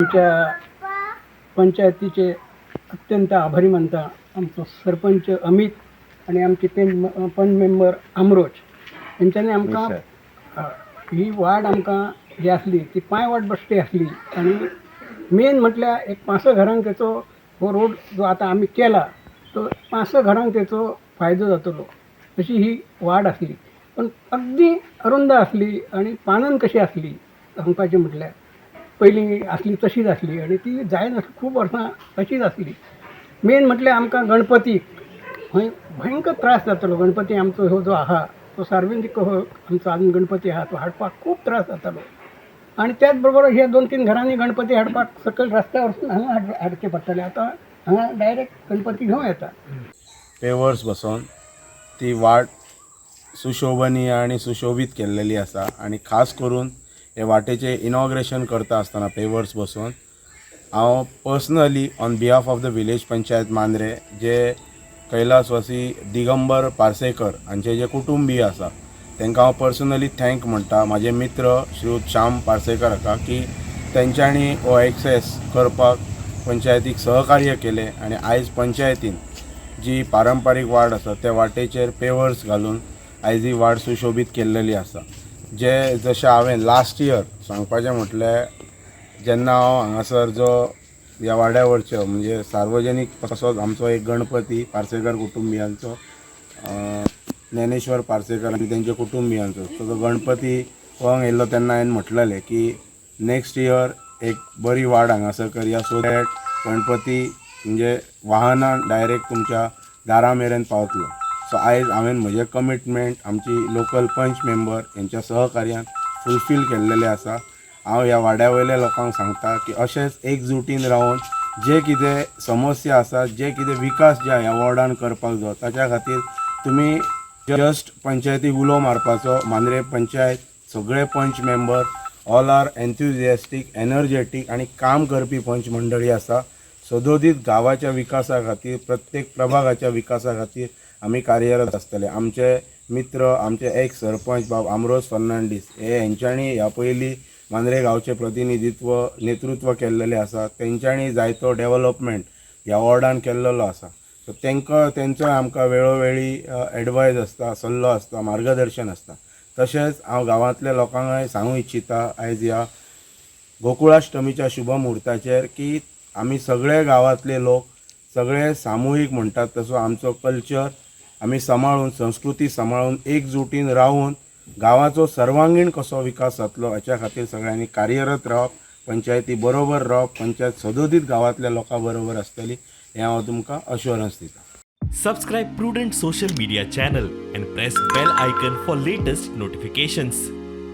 आमच्या पंचायतीचे अत्यंत आभारी मानता. आमचो सरपंच अमित आनी आमचे पंच पंच मेंबर आमरोज हेंच्यांनी आमकां ही वाड आमकां जी आसली ती पांय वाट बश्टी आसली आनी मेन म्हटल्यार एक पांच स घरांक तेचो हो रोड जो आतां आमी केला तो पांच स घरांक तेचो फायदो जातलो अशी ही वाड आसली, पण अगदी अरुंद आसली आनी पानन कशी आसली सांगपाचें म्हटल्यार पयलीं आसली तशीच आसली आनी ती जायनासली, खूब वर्सां तशीच आसली. मेन म्हटल्यार आमकां गणपतीक खंय भयंकर त्रास जातालो. गणपती आमचो हो जो आहा तो सार्वजनीक हो आमचो आजून गणपती आहा तो हाडपाक खूब त्रास जातालो आनी त्याच बरोबर हे दोन तीन घरांनी गणपती हाडपाक सकयल रस्त्या वरसून हांगा हाडचे पडटाले. आतां हांगा डायरेक्ट गणपती घेवं येता. पेवर्स बसोवन ती वाट सुशोभनीय आनी सुशोभीत केल्लेली आसा आनी खास करून हे वाटेचें इनॉग्रेशन करता आसतना पेवर्स बसोवन हांव personally on behalf of the village panchayat Mandrem, जे कैलासवासी दिगंबर पार्सेकर हांचे जे कुटुंबीय आसा तांकां हांव पर्सनली thank म्हणटा. म्हाजे मित्र श्री श्याम पार्सेकर हाका की तेंच्यांनी हो एक्सेस करपाक पंचायतीक सहकार्य केलें आनी आयज पंचायतीन जी पारंपारीक वाट आसा त्या वाटेचेर पेवर्स घालून आयज ही वाट सुशोभीत केल्लेली आसा. जे जशें हांवें लास्ट इयर सांगपाचें म्हटल्यार जेन्ना हांव हांगासर जो ह्या वाड्या वरच्यो म्हणजे सार्वजनीक तसोच आमचो एक गणपती पार्सेकर कुटुंबियांचो, ज्ञानेश्वर पार्सेकर आनी तेंच्या कुटुंबियांचो तो जो गणपती पळोवंक येयल्लो तेन्ना हांवें म्हटलेलें की नेक्स्ट इयर एक बरी वाड हांगासर करया, सो that Ganpati म्हणजे वाहनान डायरेक्ट तुमच्या दारा मेरेन पावतलो. सो आयज हांवें म्हजें कमिटमेंट आमची लोकल पंच मेंबर हेंच्या सहकार्यान फुलफील केल्लेलें आसा. हांव ह्या वाड्या वयल्या लोकांक सांगता की अशेंच एकजुटीन रावन जे कितें समस्या आसा, जे कितें विकास जे ह्या वॉर्डान करपाक जायो ताच्या खातीर तुमी जस्ट पंचायतीक उलो मारपाचो. मांद्रे पंचायत सगळे पंच member all are enthusiastic, energetic आनी काम करपी पंच मंडळी आसा. सदोदीत गांवाच्या विकासा खातीर, प्रत्येक प्रभागाच्या विकासा खातीर आमी कार्यरत आसतले. आमचे मित्र, आमचे एक्स सरपंच बाब आमरोज फर्नांडीस हे हेंच्यांनी ह्या पयलीं मांद्रे गांवचें प्रतिनिधित्व नेतृत्व केल्लेलें आसा. तेंच्यांनी जायतो डेवलपमेंट ह्या वॉर्डान केल्लेलो आसा. सो तांकां तेंचो आमकां वेळोवेळी एडवायज आसता, सल्लो आसता, मार्गदर्शन आसता. तशेंच हांव गांवांतल्या लोकांकय सांगूं इच्छिता आयज ह्या गोकुळाष्टमीच्या शुभ मुहूर्ताचेर की आमी सगळे गांवांतले लोक सगळे सामुहीक म्हणटात तसो आमचो कल्चर आमी सांबाळून, संस्कृती सांबाळून, एकजुटीन रावून गांवाचो सर्वांगीण कसो विकास जातलो हाच्या खातीर सगळ्यांनी कार्यरत रावप, पंचायती बरोबर रावप. पंचायत सदोदीत गांवांतल्या लोकां बरोबर आसतली हें हांव तुमकां अश्योरन्स दितां. Subscribe Prudent Social Media channel and press bell icon for latest notifications.